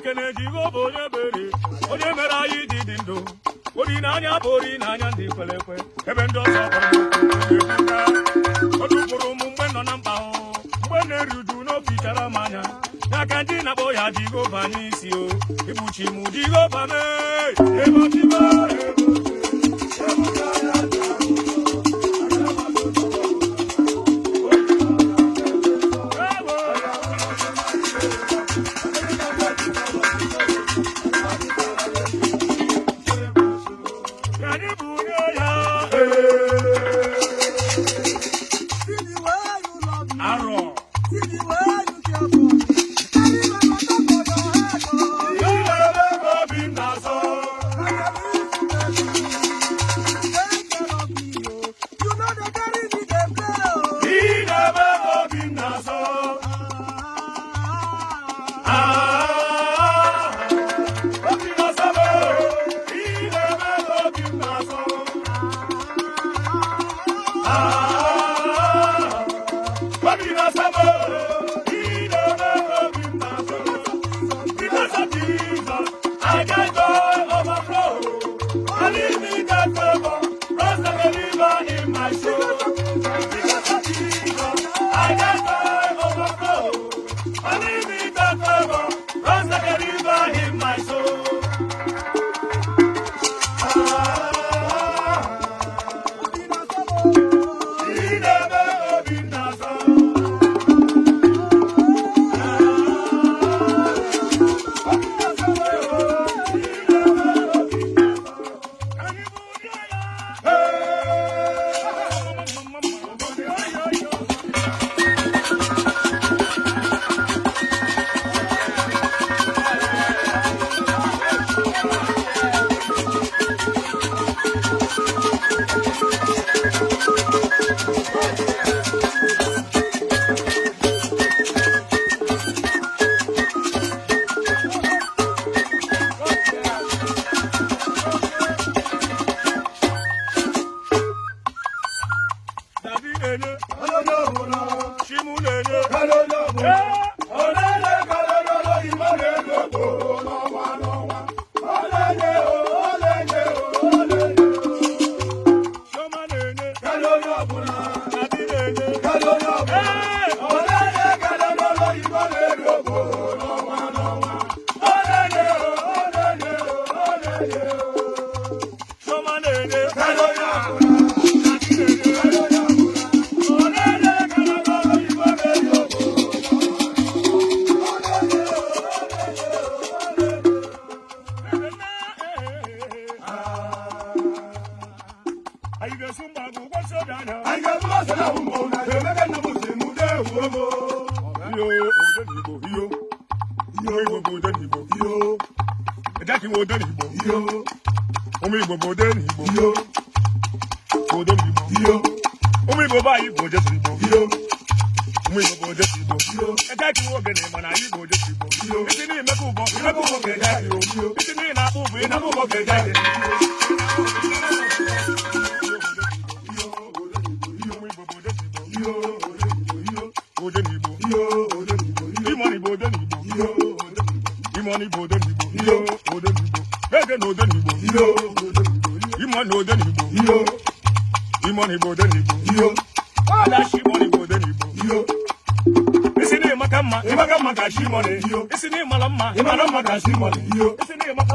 Kene Jehova onye ebere, onye mere anyị ji dị ndụ. Olileanya bụ olileanya ndị kwere ekwe, ebe ndị ọzọ kpọrọ m oku, ebuka. O dupụrụ m mgbe nọ na mkpa o, mgbe na-eri uju n'obi chara m anya. N'aka ndị na-akpọ ya Jehova n'isi o, ibuchi m Jehova mee. Ebe ọchịba, ebe ewo. Ka anyị bunye ya ee. See the way you love me. Arọ. See the way you care for me. Carry my matter for your head, oh. Ilele obi m na-asọ. I can live with you. Take care of me, oh. You know they carry me, they play, oh. Ilele obi m na-asọ. Ah, Ah, obi na-asọ m. Ilele obi m na-asọ. ah, Ah, obi na-asọ m. Ilele obi m na-asọ. Because of Jesus, I get joy overflow. Unlimited favor, runs like a river in my soul. Because of Jesus, I get joy overflow. Unlimited favor, runs like a river in my soul. Ah, obi na-asọ m, oh. Idebe obi m na-asọ. Ah, obi na-asọ m, idebe obi m na-asọ. Anyị bụ ndị agha. Hey! Daddy na-enye, Chimu na-enye. Ee, Chioma na-enye, Daddy na-enye. Ee, Chioma na-enye, Daddy na-enye. Ọ na-enye kalolo oyibo na-eri. Anyị ga-esu mgbagwo ụgwọ nsọ dị anya. Iyo, ode n'Igbo, iyo. Ụmụ Igbo bụ ode n'Igbo. Ejeki nwe ode n'Igbo. Ụmụ Igbo bụ ode n'Igbo. Ode n'Igbo. Ụmụ Igbo bụ anyị bụ ojesu Igbo. Ụmụ Igbo bụ ojesu Igbo. Ejeki nwe ogene mana anyị bụ ojesu Igbo. Isi na imekọ ụbọ, imekọ ụbọ ka ejeki o. Isi na ị na-akpụ ụbọ, ị na-akpụ ụbọ ka ejeki. Ụmụ Igbo bụ ojesu Igbo. Ode n'Igbo. Imo n'Igbo, ode n'Igbo. Imo n'Igbo, ode n'Igbo. Ode n'Igbo. Ege na ode n'Igbo. Imo na ode n'Igbo. Imo n'Igbo, ode n'Igbo. Adachi Imo n'Igbo, ode n'Igbo. Isi na ịmaka mma, ịmaka mma ka Shimoni. Isi na ịmara mma, ịmara mma ka Shimoni. Isi na ịmaka